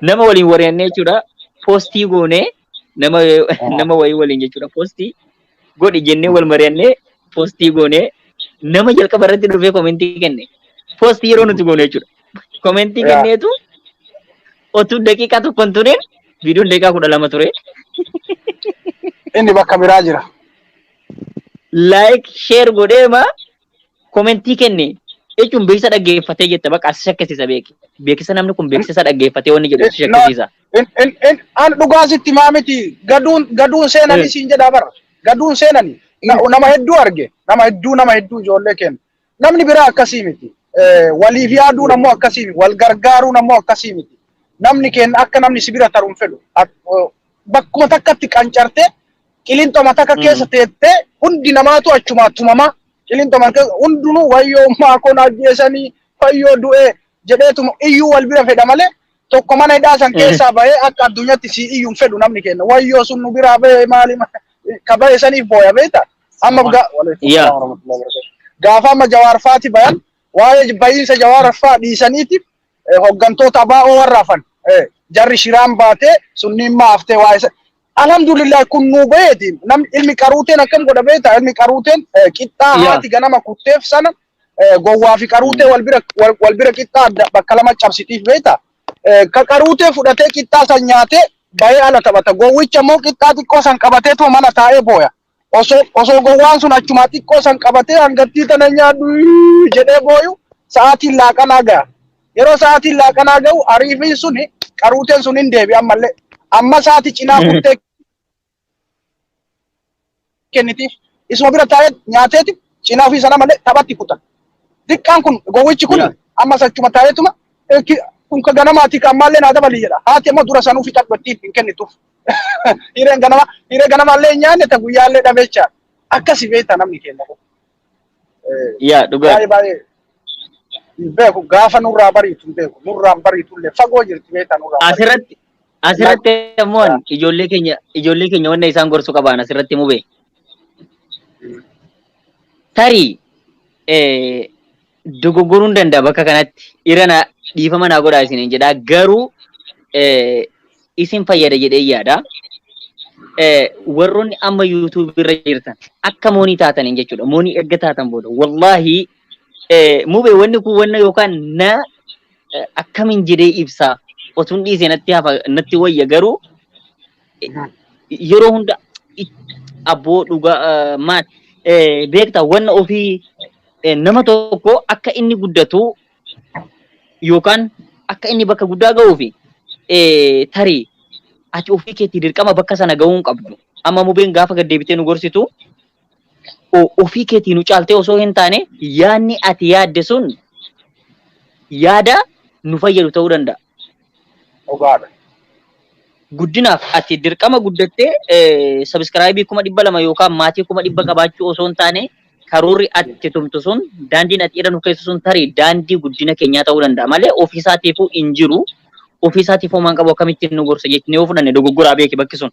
Nama waliin wari'annee jechuudha. Post goonee nama wayii waliin jechuudha. Post godhi jennee wal mari'annee post goonee nama jalqaba irratti dhufee comment kenne. Post yeroo nuti goone jechuudha. Comment kenneetu otuu daqiiqaa tokko hin tureen viidiyoon daqiiqaa 12 ture. Inni bakka biraa jira. Like, share godheema comment kenne jechuun beeksisa dhaggeeffatee jette, bakka as shakkisiisa beeki. Beeksisa namni kun beeksisa dhaggeeffatee wanni jedhu si shakkisiisa. An dhugaa sitti maa miti, gaduun seenanii siin jedhaa bara. Gaduun seenanii. Nama hedduu arge. Nama hedduu, nama hedduu ijoollee kenna. Namni biraa akkasii miti. Waliif yaaduun ammoo akkasii miti. Wal gargaaruun ammoo akkasii miti. Namni keenya akka namni si bira taruun fedhu. Bakkuma takkatti qancartee qilinxoma takka keessa teettee hundi namaatu achumaa tumamaa. Qilinxoma hundinuu wayyoo maakoo na ajjeesanii, wayyoo du'ee jedheetuma iyyuu wal bira fedha malee tokko mana hidhaa san keessaa bahee akka addunyaatti si iyyuu hin fedhu namni keenya. Wayyoo sun nu biraa bahee maali ka bahe saniif booya beekta. Amma gaafa amma Jawaar faati bayan, waa'ee bahiinsa Jawaar faa dhiisaniiti hooggantoota ABO warra hafan jarri shiraan baatee sunniin maaftee waa'ee isa. Alhamdulillah, kun nuu baheeti. Namni ilmi qaruuteen akkam godha beekta? Ilmi qaruuteen qixxaa haati ganama kutteef sana gowwaa fi qaruutee wal bira qixxaa adda bakka lama cabsitiif beekta. Ka qaruutee fudhatee qixxaa san nyaatee bahee ala taphata. Gowwicha immoo qixxaa xiqqoo san qabateetuma mana taa'ee booya. Osoo gowwaan sun achumaa xiqqoo san qabatee hangattii tana nyaadhu jedhee booyu, sa'aatiin laaqanaa ga'a. Yeroo sa'aatiin laaqanaa ga'u ariifiin suni qaruuteen sun hin deebi ammallee. Amma sa'aatii cinaa kuttee kennitiif. Isuma bira taa'ee nyaateeti cinaa ofii sana malee taphatti kuta. Xiqqaan kun, gowwichi kun ammas achuma taa'eetuma kun ka ganamaati, ka ammaallee naa dabalii jedha. Haati ammoo dura sanuu fixadhu ittiin hin kennituuf. Hireen ganama, hiree ganamaallee hin nyaanne, ta guyyaallee dhabecha. Akkasi beekta namni keenya kun. Yaa, dhugaa. Baay'ee baay'ee hin beeku, gaafa nurraa bariitu hin beeku, nurraan bariitullee fagoo jirti beekta, nurraan bariitu. Asirratti ammoo ijoollee keenya wanna isaan gorsuu qaban asirratti mube. Tarii dogoggoruu hin danda'a bakka kanatti, irra na dhiifama naa godhaa isiniin jedhaa, garuu isin fayyada jedhee yaada. Warroonni amma YouTube irra jirtan akka moonii taataniin jechuudha. Moonii erga taatan booda, wallaahi mube, wanni kun wanna yookaan na akkamiin jedhee ibsaa otuun dhiisee natti hafa natti wayya, garuu yeroo hunda abboo dhugaa maal beektaa, wanna ofii nama tokko akka inni guddatu yookaan akka inni bakka guddaa ga'uu fi tarii ati ofii keetii dirqama bakka sana ga'uu hin qabdu. Amma mubeen gaafa gad deebitee nu gorsitu ofii keetii nu caaltee osoo hin taane, yaadni ati yaadde sun yaada nu fayyadu ta'uu danda'a. Dhugaadha. Guddinaaf ati dirqama guddattee subscribe 200,000 yookaan maatii 100,000 qabaachuu osoo hin taane, karoorri ati tumtu sun, daandiin ati irra nu keessa sun tarii daandii guddina keenyaa ta'uu danda'a malee ofiisaatiifuu hin jiru. Ofiisaatiif homaan qabu akkamittiin nu gorsa jechnee yoo fudhanne dogoggoraa beeki bakki sun.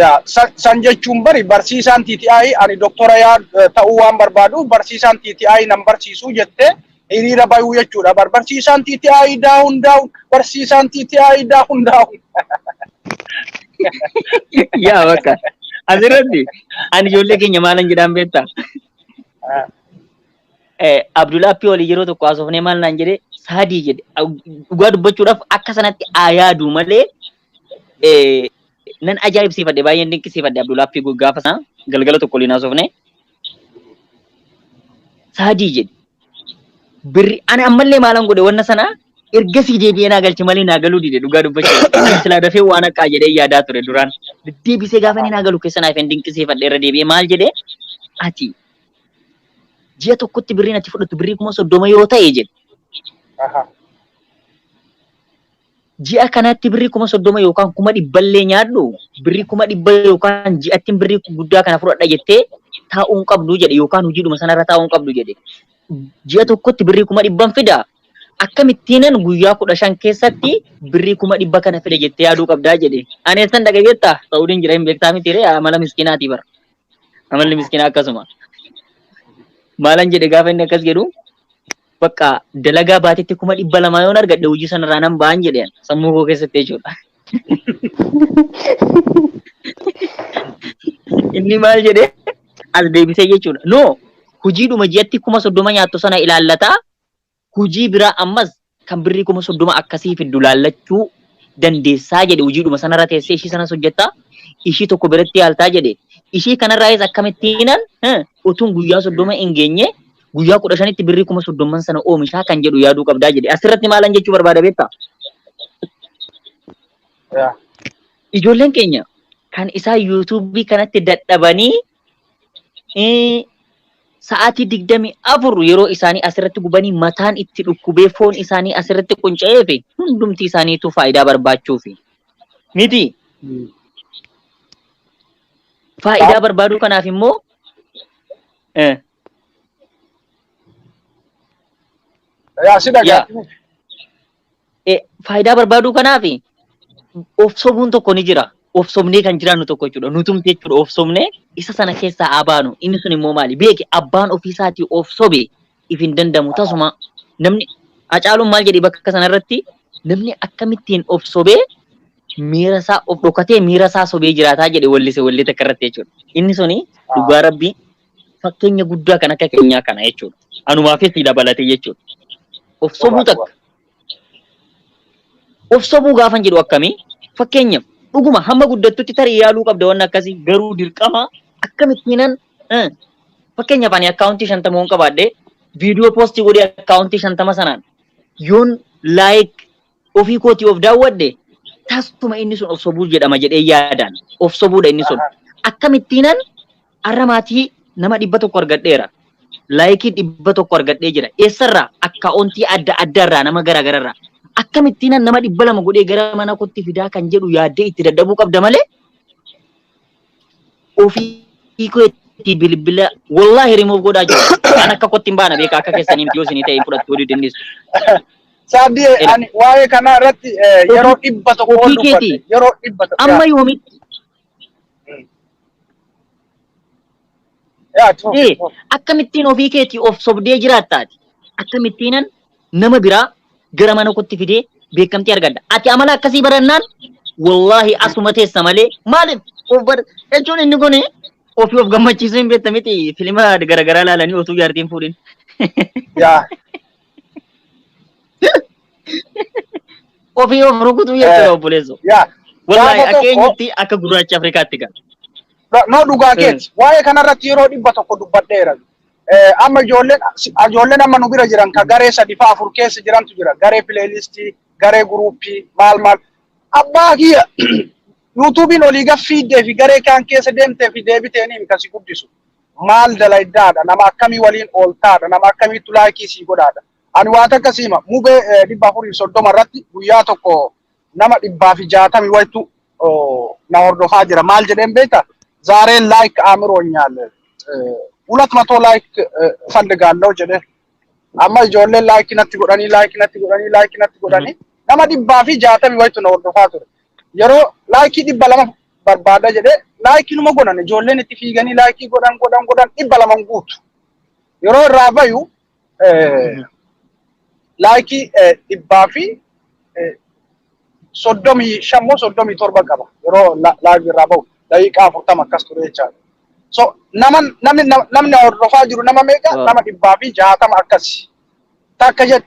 Yaa, san jechuun bari barsiisaan TTI ani doktora yaa ta'uu waan barbaaduuf barsiisaan TTI nan barsiisuu jettee hiriira bayuu jechuudha. Bar barsiisaan TTI down down, barsiisaan TTI down down. Yaa, bakka asirratti ani ijoollee keenya maalan jedhaan beektaa? Abdulaappii walii yeroo tokko haasofnee maal naan jedhee, saadii jedhe, dhugaa dubbachuudhaaf akka sanatti haa yaadu malee nan ajaa'ibsiifadhe, baay'een dinqisiifadhe Abdulaappii gaafa sana galgala tokko waliin haasofne. Saadii jedhe, birri ani ammallee maalan godhe, wanna sana ergasii deebi'ee naa galche malee naa galuu dide. Dhugaa dubbachuuf silaa dafee waan haqaa jedhee yaadaa ture duraan. Deebisee gaafa inni naa galu keessa naaf hin dinqisiifadhe. Irra deebi'ee maal jedhee, ati ji'a tokkotti birriin ati fudhattu birrii 30,000 yoo ta'e jedhe. Ji'a kanatti birrii 30,000 yookaan 100,000llee nyaadhu, birrii 100,000 yookaan ji'atti birrii guddaa kana fudhadha jettee taa'uu hin qabdu jedhe, yookaan hojiidhuma sanarra taa'uu hin qabdu jedhe. Ji'a tokkotti birrii 100,000 fida. Akkamittiinan guyyaa 15 keessatti birrii 100,000 kana fida jettee yaaduu qabdaa jedhe. Ani eessan dhaqa jettaa? Saa'udiin jira hin beektaa miti ree, amala miskiinaati bara. Amalli miskiinaa akkasuma. Maalan jedhe gaafa inni akkas jedhu? Bakka dalagaa baatitti 200,000 yoon argadhe hojii sanarraa nan ba'an jedheen sammuu koo keessatti jechuudha. Inni maal jedhee as deebisee jechuudha. No, hojiidhuma ji'atti 30,000 nyaattu sana ilaallataa, hojii biraa ammas kan birrii 30,000 akkasii fiddu laallachuu dandeessaa jedhe. Hojiidhuma sanarra teessee ishii sanas hojjettaa, ishii tokko biratti yaaltaa jedhe. Ishii kanarraayis akkamittiinan utuun guyyaa 30 hin geenye guyyaa 15tti birrii 30,000 sana oomishaa kan jedhu yaaduu qabdaa jedhe. Asirratti maalan jechuu barbaada beektaa? Ijoolleen keenya kan isaan yuutuubii kanatti dadhabanii sa'aatii 24 yeroo isaanii asirratti gubanii mataan itti dhukkubee foon isaanii asirratti qunca'ee fi hundumti isaaniitu faayidaa barbaachuufi. Miti, faayidaa barbaaduu kanaaf immoo Yaa si dhagaa. Faayidaa barbaaduu kanaaf of sobuun tokko ni jira. Of sobnee kan jiraannu tokko jechuudha. Nutumti jechuudha of sobnee isa sana keessaa haa baanu. Inni sun immoo maali? Beeki, abbaan ofiisaatii of sobe if hin danda'amu tasuma. Namni Hacaaluun maal jedhi bakka sanarratti, namni akkamittiin of sobee miira isaa of dhokatee miira isaa sobee jiraataa jedhe wallise wallee takka irratti jechuudha. Inni suni dhugaa rabbii fakkeenya guddaa kan akka keenyaa kana jechuudha. Anumaafis dabalate jechuudha. Of sobuu takka. Of sobuu gaafan jedhu akkamii? Fakkeenyaaf, dhuguma hamma guddattutti tarii yaaluu qabda waan akkasii, garuu dirqama akkamittiinan fakkeenyaaf ani akkaawuntii 50 yoon qabaadhe, viidiyoo poostii godhee akkaawuntii 50 sanaan yoon like ofii kootii of daawwadhe, tasuma inni sun of sobuu jedhama jedhee yaadaan of sobuudha inni sun. Akkamittiinan har'a maatii nama 100 argadheera. Laayikii 100 argadhee jira. Eessarraa? Akkaawuntii adda addaarraa, nama garagararraa. Akkamittiinan nama 200 godhee gara mana kootti fidaa kan jedhu yaaddee itti dadhabuu qabda malee ofii keetti bilbila wallaahi rimuuf godhaa jira. An akka kootti hin baana beeka, akka keessanii miti, yoo isinii ta'e fudhattu oduu dandeessu. Saabdii, ani waa'ee kanaa irratti yeroo 100 ol Ofii dubbadhe. keetii. Yeroo 100. Amma yoomitti Yaa tuuf. Akkamittiin ofii keetii of sobdee jiraattaati? Akkamittiinan nama biraa gara mana kootti fidee beekamtii argadha? Ati amala akkasii barannaan wallaahi asuma teessa malee maaliif of bar jechuun inni kun ofii of gammachiisuu hin beekta miti, filima garaagaraa ilaalanii otuu jaartiin fuudhin. Ofii of rukutuu jechuudha, obboleessoo. Wallaahi Gaafa akka tokko eenyutti akka gurraacha Afrikaatti gala. No, dhugaa keeti. Waa'ee kanarratti yeroo 100 dubbadheera. Amma ijoolleen amma nu bira jiran ka garee sadi fa afur keessa jirantu jira. Garee playlistii, garee guruuppii, maal maal. Abbaa kiyya, yuutuubiin olii gad fiiddee fi garee kaan keessa deemtee fi deebiteeniin kan si guddisu. Maal dalaydaadha, nama akkamii waliin ooltaadha, nama akkamiitu laayikii sii godhaadha. Ani waa takka siima mubee 430 irratti guyyaa tokko nama 160 wayitu na hordofaa jira. Maal jedheen beekta? ዛሬ like አምሮኛል፣ 200 like ፈልጋለሁ jedhe. Amma ijoolleen like natti godhanii, like natti godhanii, like natti godhanii, nama 160 wayitu na hordofaa ture. Yeroo laayikii 200 barbaada jedhee laayikii numa godhan, ijoolleen itti fiiganii laayikii godhan godhan godhan, 200 guutu. Yeroo irraa bayu laayikii 135 moo 37 qaba, yeroo live irraa bahu daqiiqaa 40 akkas ture jechaadha. So nama namni namni hordofaa jiru nama meeqa? Nama 160 akkasi. Takka jedhu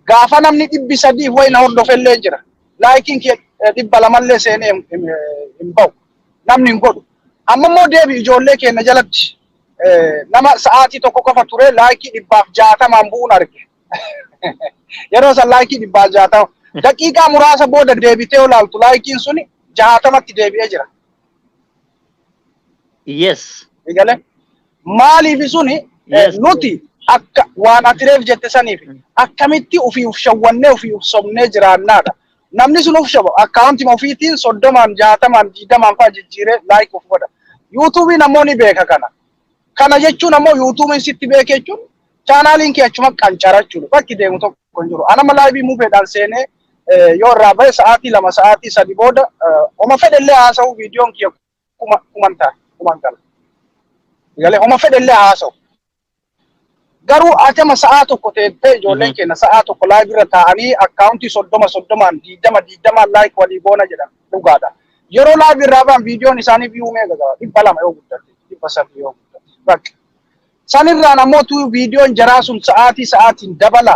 gaafa namni 300 wayi na hordofellee jira. Laayikiin kee 200llee seenee hin bahu. Namni hin godhu. Amma immoo deebi ijoollee keenya jalatti nama sa'aatii tokko qofa ture laayikii 160n bu'uun arge. Yeroo san laayikii 160. Daqiiqaa muraasa booda deebitee olaaltu laayikiin suni 60tti deebi'ee jira. Egalee maaliif suni nuti akka waan ati reef jette saniif akkamitti ofii uf shawwannee ofii uf sobnee jiraannaadha. Namni sun uf shaba akkaawuntima ofiitiin 30n 60n 20n fa'aa jijjiiree like of godha. Yuutuubiin ammoo ni beeka kana. Kana jechuun ammoo yuutuubiin sitti beeke jechuun chaanaaliin kee achuma qancara jechuudha. Bakki deemu tokko hin jiru. Anama laayibii mubeedhaan seenee yoo irraa bahe sa'aatii 2 sa'aatii 3 booda homa fedhellee haasa'u viidiyoon kiyya kuman ta'a, kuman gala. Galee homa fedhellee haasa'u. Garuu atema sa'aa tokko teettee ijoolleen keenya sa'aa tokko live irra taa'anii akkaawuntii 30 30n 20 20n like walii goona jedhan, dhugaadha. Yeroo live irraa ba'an viidiyoon isaanii view meeqa qaba? 200 yoo guddate, 300 yoo guddate. Bakka. Sanirraan ammoo tu viidiyoon jaraa sun sa'aatii sa'aatiin dabala.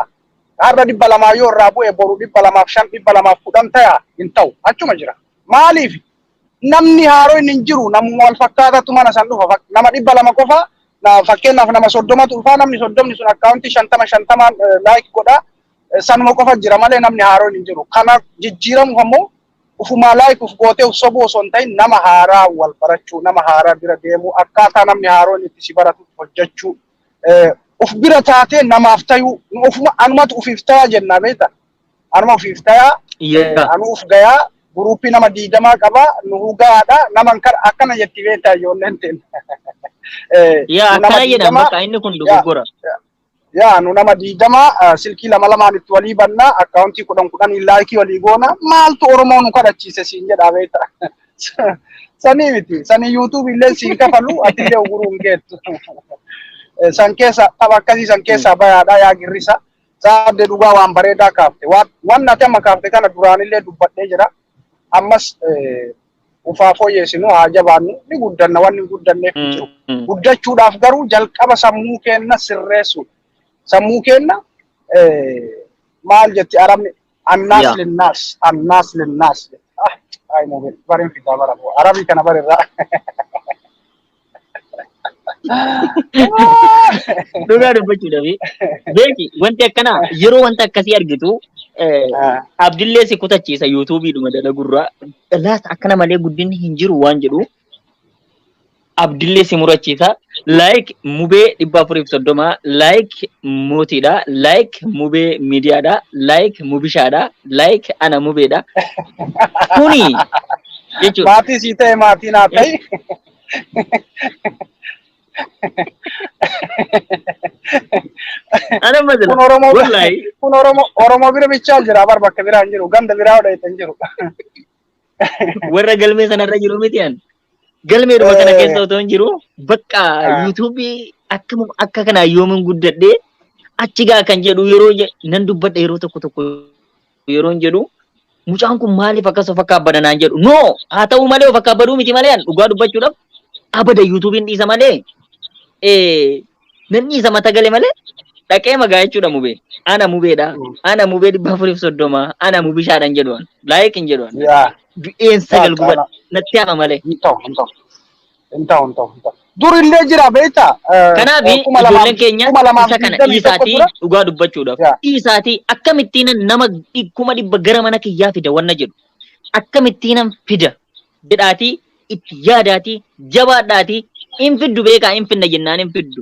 Har'a 200 yoo irraa bu'e, boru 205, 210 ta'a hin ta'u. Achuma jira. Maaliif? Namni haaroo inni hin jiru, namuma wal fakkaatatu mana san dhufa. Nama 200 qofa, fakkeenyaaf nama 30tu dhufaa, namni 30ni sun akkaawuntii 50 50n like godha. Sanuma qofa jira malee namni haaroon hin jiru. Kana jijjiiramuuf ammoo ufumaa like uf gootee uf sobuu osoo hin ta'in, nama haaraa wal barachuu, nama haaraa bira deemuu, akkaataa namni haaroon itti si baratu hojjechuu, uf bira taatee namaaf tayuu, ufuma anumatu ufiif tayaa jennaa beekta. Anuma ufiif tayaa, anu uf gayaa, guruupii nama 20 qaba, nuhu gayaadha, nama akkana jetti beektaa ijoolleen teen. Yaa, Nu nama akkana jedhan. 20 Bakka inni kun dogoggora. Yaa, nu nama 20 silkii lama lamaan itti walii bannaa, akkaawuntii 10 10iin like walii goona, maaltu Oromoo nu kadhachiise siin jedhaa beektaa. Sanii miti, sanii YouTube illee siin kafalu, atillee uguruu hin geettu. San keessa tapha akkasii san keessaa bayaadha yaa girrisa. Saadde, dhugaa waan bareedaa kaafte. Waan ati amma kaafte kana duraanillee dubbadhee jira. Ammas ufaa fooyyeessinu, haa jabaannu, ni guddanna, wanni hin guddanneef hin jiru. Guddachuudhaaf garuu jalqaba sammuu keenna sirreessu. Sammuu keenna maal jetti Arabni? الناس للناس، الناس للناس. Ah, ay mubin barin fidaa bara Arabii kana barirraa. Dhugaa dubbachuudhaaf, beeki, wanti akkanaa yeroo wanta akkasii argitu abdillee si kutachiisa YouTubeiidhuma dalagurraa. Laata akkana malee guddinni hin jiru waan jedhu abdillee si murachiisa. Like mubee 430, like mootiidha, like mubee miidiyaadha, like mubishaadha, like ana mubeedha. Kuni jechuudha. Maatii sii ta'e, maatii naa ta'e. Ana masala. Kun Oromoo Wallahi. kun Oromoo bira bichaa jira bar, bakka biraa hin jiru, ganda biraa odha hin jiru. Warra galmee sanarra jiru miti an. Galmeedhuma kana keessa otoo hin jiru bakka YouTubeii akkuma akka kanaa yoomin guddadhee achi gaa kan jedhu yeroo nan dubbadha, yeroo tokko tokko yeroo hin jedhu, mucaan kun maaliif akkas of akka naan jedhu. No, haa ta'u malee of akka baduu miti malee, an dhugaa dubbachuudhaaf abada YouTubeiin dhiisa malee, nan dhiisa mata gale malee dhaqee magaa jechuudha. Mubee, ana mubeedha, ana mubee 430, ana mubishaadhan jedhu, an like hin jedhu, an du'een sagal gubadha natti hama malee. Hin ta'u, hin ta'u. Hin ta'u, hin ta'u, hin ta'u. Dur illee jira beektaa? Kanaaf ijoolleen keenya isa kana dhiisaatii, dhugaa dubbachuudhaaf dhiisaatii, akkamittiin nama 100,000 gara mana kiyyaa fida wanna jedhu, akkamittiin fida jedhaatii itti yaadaatii jabaadhaatii hin fiddu. Beekaa, hin finna jennaan hin fiddu.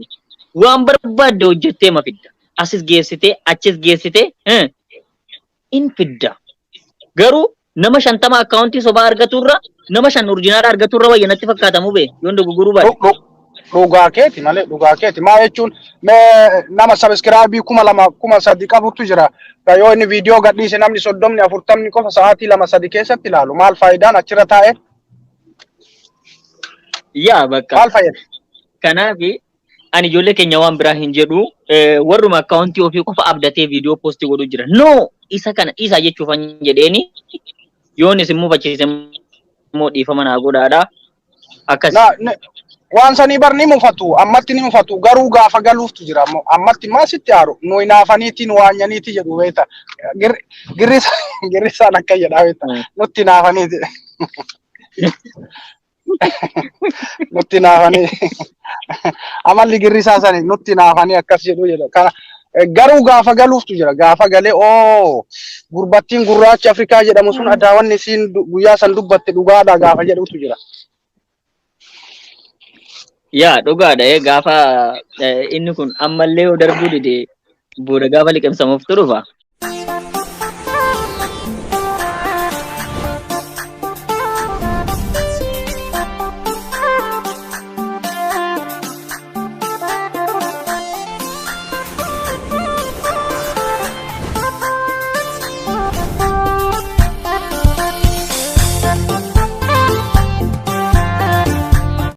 Waan barbaadde hojjettee ma fidda, asis geessitee achis geessitee hin fidda. Garuu nama 50 akkaawuntii sobaa argaturra nama 5 original argaturra wayya natti fakkaatamu bee, yoon dogoggoruu baadhe. Dhugaa keeti malee, dhugaa keeti. Maa jechuun, mee nama subscribe 2000, 3000 qabutu jira. Ka yoo inni viidiyoo gadhiise namni 30, 40 qofa sa'aatii 2 3 keessatti ilaalu. Maal faayidaan achirra taa'e? Yaa, bakka. Maal fayyada? Kanaaf ani ijoollee keenya waan biraa hin jedhu, warruma akkaawuntii ofii qofa abdatee viidiyoo post godhu jira. No, isa kana dhiisaa jechuufan jedheeni, yoon isin mufachiise immoo dhiifama naa godhaadha. Akkas. Waan sanii bar ni mufatu, ammatti ni mufatu, garuu gaafa galuuftu jira ammoo ammatti maa sitti aaru, nu hinaafaniiti, nu waanyaniiti jedhu beekta. Girrisaan akka jedhaa beekta, nutti hinaafaniiti. Nutti hinaafanii, amalli girrisaa sani, nutti hinaafanii akkas jedhu jedha. Kana garuu gaafa galuuftu jira, gaafa galee, oo, gurbattiin gurraachi Afrikaa jedhamu sun adaawanni isiin guyyaa san dubbatte dhugaadha gaafa jedhutu jira. Yaa, dhugaadha, gaafa inni kun ammallee yoo darbuu dide booda gaafa liqimsamuuf dhufa.